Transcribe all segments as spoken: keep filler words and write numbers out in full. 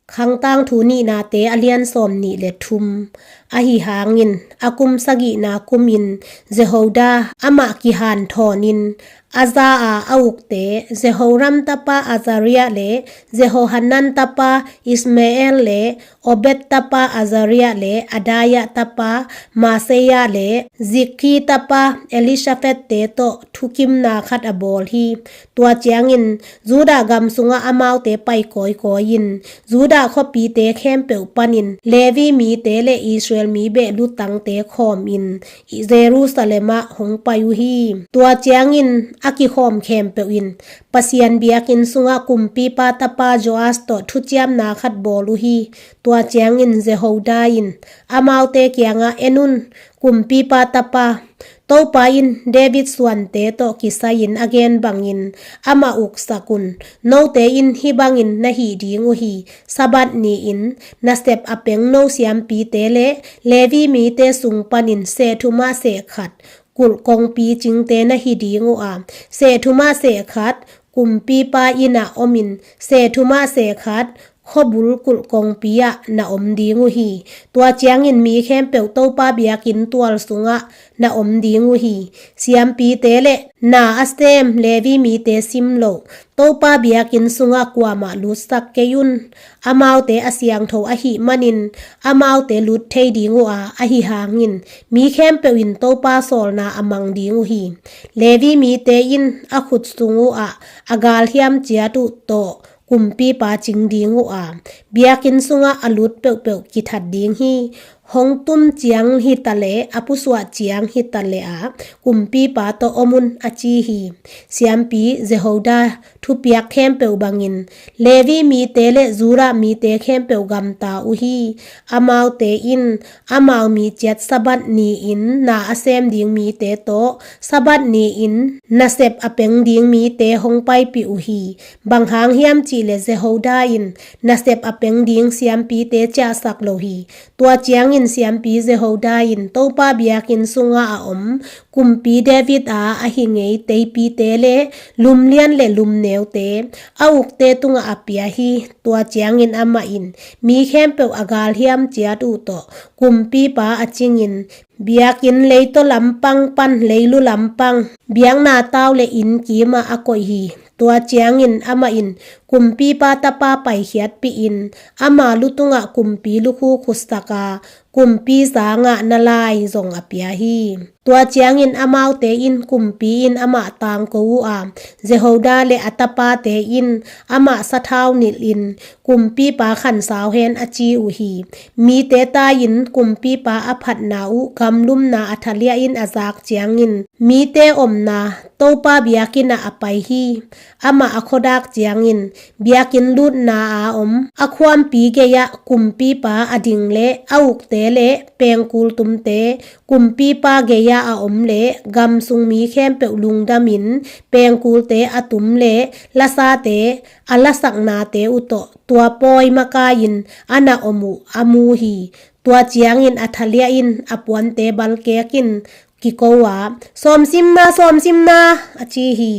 Khangtangthu nihnate a lian sawm nih le thum. Ahi hangin a kum sagihna kumin Jehoda amah kihanthawnin a za a a ukte Jehoram tapa Azariah le Jehohanan tapa Ismael le Obed tapa Azariah le Adaya tapa Maseia le Zikri tapa Elishaphette tawh thukimna khat a bawl hi. Tua ciangin Judah gam sungah amaute pai kawikawi-in Judah khuapite khempeuh panin Levi mite le Israel mi beh lutangte khawmin Jerusalem ah hong pai uh hi. Tua ciangin a kikhawm khempeuh in Pasian biakinn sungah kumpipa tapa Joas tawh thuciamna khat bawl uh hi. Tua ciangin Jehoda in amaute kiangah, "En un, kumpipa tapa, Topa in David suante tawh kisai-in a gen bangin amah uksak un. Note in hih bangin na hih ding uh hi. Sabbath ni-in nasep a peng no siampite le Levi mite sung panin seh thum ah seh khat kulh kongpi cingte na hi ding uh a, seh thum ah seh khat kumpipa inn ah omin, seh thum ah seh khat khuabul kulh kongpi ah na om ding uh hi. Tua ciangin mi khempeuh Topa biakinn tual sungah na om ding uh hi. Siampite le na a sem Levi mite sim loh Topa biakinn sungah kuamah lutsak kei un. Amaute a siangtho ahih manin amaute lut thei ding uh a, ahi hangin mi khempeuh in Topa sawlna a mang ding uh hi. Levi mite in a khut sung uh ah a galhiam ciat uh tawh kumpipa cing ding uh a, biakinn sungah a lut peuhpeuh kithat ding hi. Hong tum ciang hitaleh a pusuah ciang hitaleh a kumpipa tawh om un," a ci hi. Siampi Jehoda thupiak khempeuh bangin Levi mite le Judah mite khempeuh gamta uh hi. Amaute in amau mi ciat Sabbath ni-in na a sem ding mite tawh Sabbath ni-in nasep a peng ding mite hong paipih uh hi. Bang hang hiam cihleh Jehoda in nasep a peng ding siampite ciahsak lo hi. Tua ciangin siampi Jehoda in Topa biakinn sungah a om kumpi David a ahi ngei teipite le lumlian le lumneute a ukte tungah a pia hi. Tua ciangin amah in mi khempeuh a galhiam ciat uh tawh kumpipa a cingin biakinn leitaw lampang pan leilu lampang biakna tau le inn kimah a koih hi. Tua ciangin amah in kumpipa tapa paikhiatpih in ama lu tungah kumpi lukhu khutsak a, kumpi sangah na lai zong a pia hi. Tua ciangin amaute in kumpi in amah tangko uh a, Jehoda le a tapate in amah sathau nilhin kumpipa khansau hen a ci uh hi. Mite tai-in kumpipa a phatna uh gamlumna Athaliah in a zak ciangin mite omna Topa biakinn ah a pai hi. Amah a khuadak ciangin biakinn lutna a om a khuampi gei-ah kumpipa a ding le a ukte le pengkul tumte kumpipa gei-ah a om le gam sung mi khempeuh lungdamin pengkulte a tum le lasate a lasaknate uh tawh tua pawi makai-in a na om uh a mu hi. Tua ciangin Athaliah in a puante balkekin kiko a, "Sawmsimna, sawmsimna," a ci hi.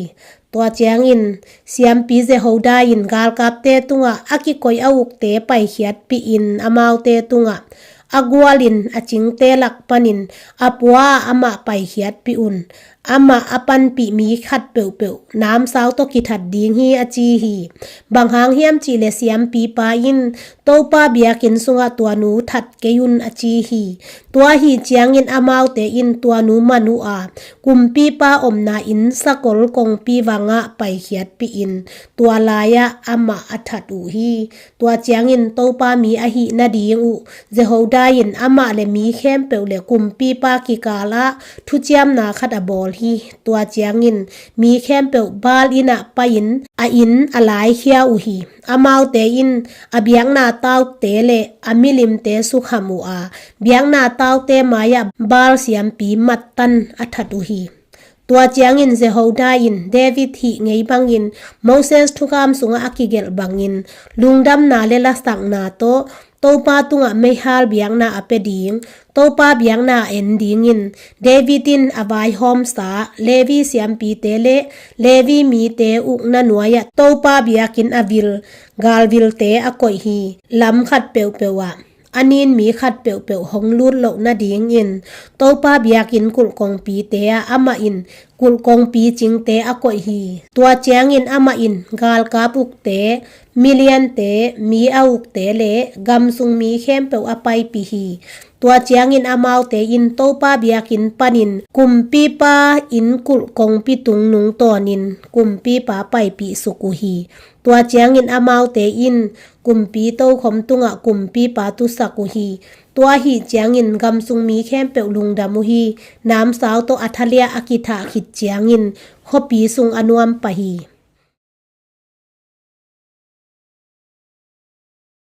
Tua ciangin siampi Jehoda in galkapte tungah a kikoih a ukte paikhiatpih in amaute tungah a gualin a cingte lak panin a pua amah paikhiatpih un. Amah a panpih mi khat peuhpeuh namsau tawh kithat ding hi a ci hi. Bang hang hiam cihleh siampipa in Topa biakinn sungah tua nu that kei un a ci hi. Tua ahi ciangin amaute in tua nu man uh a, kumpipa omna inn sakol kongpi vangah paikhiatpih in tua lai-ah amah a that uh hi. Tua ciangin Topa mi ahih nading uh Jehoda in amah le mi khempeuh le kumpipa kikalah thuciamna khat a bawl hi. Tua ciangin mi khempeuh Baal inn ah pai-in a inn a laikhia uh hi. Amaute in a biakna taute le a milimte sukham uh a, biakna taute mai-ah Baal siampi Mattan a that uh hi. Tua ciangin Jehoiada in David hih ngei bangin Moses thukham sungah a kigelh bangin lungdamna le lasakna tawh Topa tungah meihal biakna a pia ding, Topa biakna a en dingin David in a vaihawmsa Levi siampite le Levi mite ukna nuai-ah Topa biakinn a vil galvilte a koih hi. Lam khat peuhpeuh ah a nin mi khat peuhpeuh hong lut loh nadingin Topa biakinn kulh kongpite ah amah in kulh kongpi cingte a koih hi. Tua ciangin amah in galkap ukte, miliante, mi a ukte le gamsung mi khempeuh a paipih hi. Tua ciangin amaute in Topa biakinn panin kumpipa inn kulh kongpi tung nungtawnin kumpipa paipih suk uh hi. Tua ciangin amaute in kumpi tokhom tungah kumpipa tusak uh hi. Tua ahih ciangin gamsung mi khempeuh lungdam uh hi. Namsau tawh a thaliah a kithah khit ciangin khuapi sung a nuam pah hi.